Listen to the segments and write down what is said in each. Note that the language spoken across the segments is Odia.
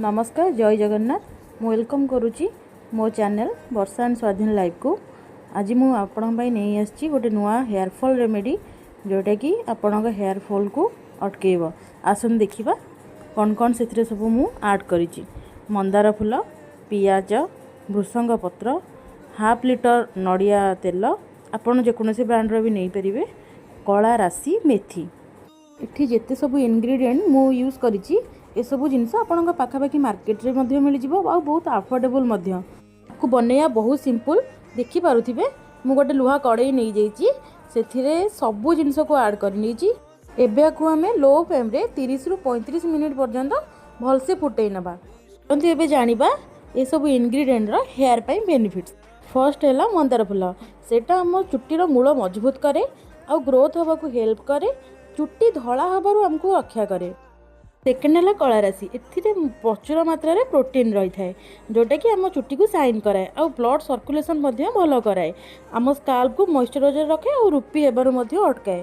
ନମସ୍କାର, ଜୟ ଜଗନ୍ନାଥ। ମୁଁ welcome କରୁଛି ମୋ ଚ୍ୟାନେଲ୍ ବର୍ଷା ଆଣ୍ଡ ସ୍ୱାଧୀନ ଲାଇଭ୍କୁ। ଆଜି ମୁଁ ଆପଣଙ୍କ ପାଇଁ ନେଇ ଆସିଛି ଗୋଟେ ନୂଆ ହେୟାର୍ ଫଲ୍ ରେମେଡ଼ି, ଯେଉଁଟାକି ଆପଣଙ୍କ ହେୟାର୍ ଫଲ୍କୁ ଅଟକେଇବ। ଆସନ୍ତୁ ଦେଖିବା କ'ଣ କ'ଣ ସେଥିରେ ସବୁ ମୁଁ ଆଡ଼୍ କରିଛି। ମନ୍ଦାର ଫୁଲ, ପିଆଜ, ଭୃସଙ୍ଗ ପତ୍ର, ହାଫ୍ ଲିଟର ନଡ଼ିଆ ତେଲ, ଆପଣ ଯେକୌଣସି ବ୍ରାଣ୍ଡର ବି ନେଇପାରିବେ, କଳା ରାଶି, ମେଥି। ଏଠି ଯେତେ ସବୁ ଇନଗ୍ରିଡ଼ିଏଣ୍ଟ ମୁଁ ୟୁଜ୍ କରିଛି, ଏସବୁ ଜିନିଷ ଆପଣଙ୍କ ପାଖାପାଖି ମାର୍କେଟରେ ମଧ୍ୟ ମିଳିଯିବ ଆଉ ବହୁତ ଆଫୋର୍ଡେବଲ୍ ମଧ୍ୟ। ଆକୁ ବନେଇବା ବହୁତ ସିମ୍ପଲ୍। ଦେଖିପାରୁଥିବେ, ମୁଁ ଗୋଟେ ଲୁହା କଡ଼େଇ ନେଇଯାଇଛି, ସେଥିରେ ସବୁ ଜିନିଷକୁ ଆଡ଼୍ କରିନେଇଛି। ଏବେ ଆକୁ ଆମେ ଲୋ ଫ୍ଲେମ୍ରେ 30ରୁ 35 ମିନିଟ୍ ପର୍ଯ୍ୟନ୍ତ ଭଲସେ ଫୁଟେଇ ନେବା। ଚାଲନ୍ତୁ ଏବେ ଜାଣିବା ଏସବୁ ଇନଗ୍ରିଡ଼ିଏଣ୍ଟର ହେୟାର୍ ପାଇଁ ବେନିଫିଟ୍ସ। ଫର୍ଷ୍ଟ ହେଲା ମନ୍ଦାର ଫୁଲ। ସେଇଟା ଆମ ଚୁଟିର ମୂଳ ମଜବୁତ କରେ ଆଉ ଗ୍ରୋଥ୍ ହେବାକୁ ହେଲ୍ପ କରେ, ଚୁଟି ଧଳା ହେବାରୁ ଆମକୁ ରକ୍ଷା କରେ। ସେକେଣ୍ଡ ହେଲା କଳା ରାଶି। ଏଥିରେ ପ୍ରଚୁର ମାତ୍ରାରେ ପ୍ରୋଟିନ୍ ରହିଥାଏ, ଯେଉଁଟାକି ଆମ ଚୁଟିକୁ ସାଇନ୍ କରାଏ ଆଉ ବ୍ଲଡ଼ ସର୍କୁଲେସନ୍ ମଧ୍ୟ ଭଲ କରାଏ। ଆମ ସ୍କାଲ୍ପକୁ ମଇଶ୍ଚରାଇଜର୍ ରଖେ ଆଉ ରୁପି ହେବାରୁ ମଧ୍ୟ ଅଟକାଏ।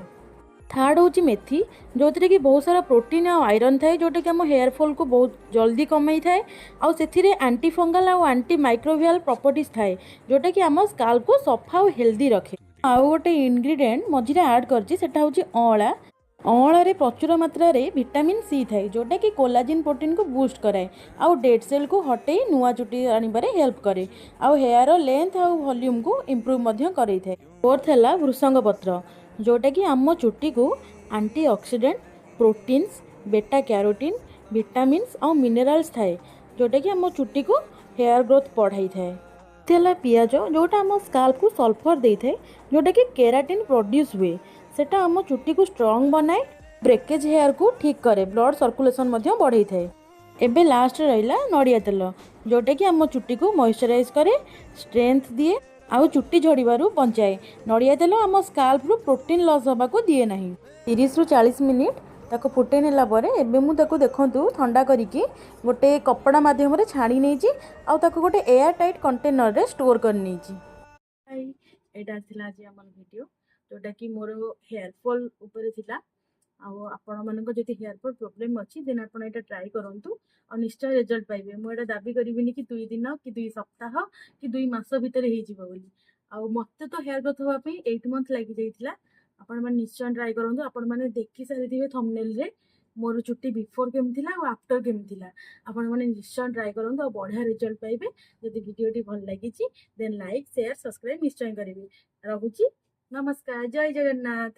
ଥାର୍ଡ଼ ହେଉଛି ମେଥି, ଯେଉଁଥିରେ କି ବହୁତ ସାରା ପ୍ରୋଟିନ୍ ଆଉ ଆଇରନ୍ ଥାଏ, ଯେଉଁଟାକି ଆମ ହେୟାର୍ ଫଲ୍କୁ ବହୁତ ଜଲ୍ଦି କମାଇଥାଏ। ଆଉ ସେଥିରେ ଆଣ୍ଟି ଫଙ୍ଗାଲ୍ ଆଉ ଆଣ୍ଟି ମାଇକ୍ରୋବିଆଲ୍ ପ୍ରପର୍ଟିଜ୍ ଥାଏ, ଯେଉଁଟାକି ଆମ ସ୍କାଲ୍ପକୁ ସଫା ଆଉ ହେଲ୍ଦି ରଖେ। ଆଉ ଗୋଟେ ଇନଗ୍ରିଡ଼ିଏଣ୍ଟ ମଝିରେ ଆଡ଼୍ କରିଛି, ସେଟା ହେଉଛି ଅଁଳା। ଅଁଳାରେ ପ୍ରଚୁର ମାତ୍ରାରେ ଭିଟାମିନ୍ ସି ଥାଏ, ଯେଉଁଟାକି କୋଲାଜିନ୍ ପ୍ରୋଟିନ୍କୁ ବୁଷ୍ଟ କରାଏ ଆଉ ଡେଡ୍ ସେଲ୍କୁ ହଟେଇ ନୂଆ ଚୁଟି ଆଣିବାରେ ହେଲ୍ପ କରେ ଆଉ ହେୟାର ଲେନ୍ଥ ଆଉ ଭଲ୍ୟୁମ୍କୁ ଇମ୍ପ୍ରୁଭ୍ ମଧ୍ୟ କରାଇଥାଏ। ଫୋର୍ଥ ହେଲା ଭୃସଙ୍ଗ ପତ୍ର, ଯେଉଁଟାକି ଆମ ଚୁଟିକୁ antioxidant, proteins, beta carotene, vitamins ଆଉ ମିନେରାଲ୍ସ ଥାଏ, ଯେଉଁଟାକି ଆମ ଚୁଟିକୁ ହେୟାର ଗ୍ରୋଥ୍ ବଢ଼ାଇଥାଏ। ହେଲା ପିଆଜ, ଯେଉଁଟା ଆମ ସ୍କାଲ୍ପକୁ ସଲଫର ଦେଇଥାଏ, ଯେଉଁଟାକି କେରାଟିନ୍ ପ୍ରଡ୍ୟୁସ୍ ହୁଏ। ସେଟା ଆମ ଚୁଟିକୁ ଷ୍ଟ୍ରଙ୍ଗ ବନାଏ, ବ୍ରେକେଜ୍ ହେୟାରକୁ ଠିକ୍ କରେ, ବ୍ଲଡ଼ ସର୍କୁଲେସନ୍ ମଧ୍ୟ ବଢ଼େଇଥାଏ। ଏବେ ଲାଷ୍ଟରେ ରହିଲା ନଡ଼ିଆ ତେଲ, ଯେଉଁଟାକି ଆମ ଚୁଟିକୁ ମଇଶ୍ଚରାଇଜ୍ କରେ, ଷ୍ଟ୍ରେନ୍ଥ ଦିଏ ଆଉ ଚୁଟି ଝଡ଼ିବାରୁ ବଞ୍ଚାଏ। ନଡ଼ିଆ ତେଲ ଆମ ସ୍କାଲ୍ପରୁ ପ୍ରୋଟିନ୍ ଲସ୍ ହେବାକୁ ଦିଏ ନାହିଁ। 30ରୁ 40 ମିନିଟ୍ ତାକୁ ଫୁଟେଇ ନେଲା ପରେ ଏବେ ମୁଁ ତାକୁ, ଦେଖନ୍ତୁ, ଥଣ୍ଡା କରିକି ଗୋଟେ କପଡ଼ା ମାଧ୍ୟମରେ ଛାଣି ନେଇଛି ଆଉ ତାକୁ ଗୋଟେ ଏୟାର ଟାଇଟ୍ କଣ୍ଟେନରରେ ଷ୍ଟୋର୍ କରିନେଇଛି। ଏଇଟା ଥିଲା ଆଜି ଆମର ଭିଡ଼ିଓ, ଯେଉଁଟାକି ମୋର ହେୟାର୍ ଫଲ୍ ଉପରେ ଥିଲା। ଆଉ ଆପଣମାନଙ୍କ ଯଦି ହେୟାର୍ ଫଲ୍ ପ୍ରୋବ୍ଲେମ୍ ଅଛି, ଦେନ୍ ଆପଣ ଏଇଟା ଟ୍ରାଏ କରନ୍ତୁ ଆଉ ନିଶ୍ଚୟ ରେଜଲ୍ଟ ପାଇବେ। ମୁଁ ଏଇଟା ଦାବି କରିବିନି କି 2 ଦିନ କି 2 ସପ୍ତାହ କି 2 ମାସ ଭିତରେ ହେଇଯିବ ବୋଲି। ଆଉ ମୋତେ ତ ହେୟାର୍ ଗ୍ରୋଥ୍ ହେବା ପାଇଁ 8 ମନ୍ଥ ଲାଗିଯାଇଥିଲା। ଆପଣମାନେ ନିଶ୍ଚୟ ଟ୍ରାଏ କରନ୍ତୁ। ଆପଣମାନେ ଦେଖି ସାରିଥିବେ ଥମ୍ବନେଲ୍ରେ ମୋର ଚୁଟି ବିଫୋର୍ କେମିତି ଥିଲା ଆଉ ଆଫ୍ଟର କେମିତି ଥିଲା। ଆପଣମାନେ ନିଶ୍ଚୟ ଟ୍ରାଏ କରନ୍ତୁ ଆଉ ବଢ଼ିଆ ରେଜଲ୍ଟ ପାଇବେ। ଯଦି ଭିଡ଼ିଓଟି ଭଲ ଲାଗିଛି, ଦେନ୍ ଲାଇକ୍, ସେୟାର, ସବସ୍କ୍ରାଇବ୍ ନିଶ୍ଚୟ କରିବେ। ରହୁଛି, ନମସ୍କାର, ଜୟ ଜଗନ୍ନାଥ।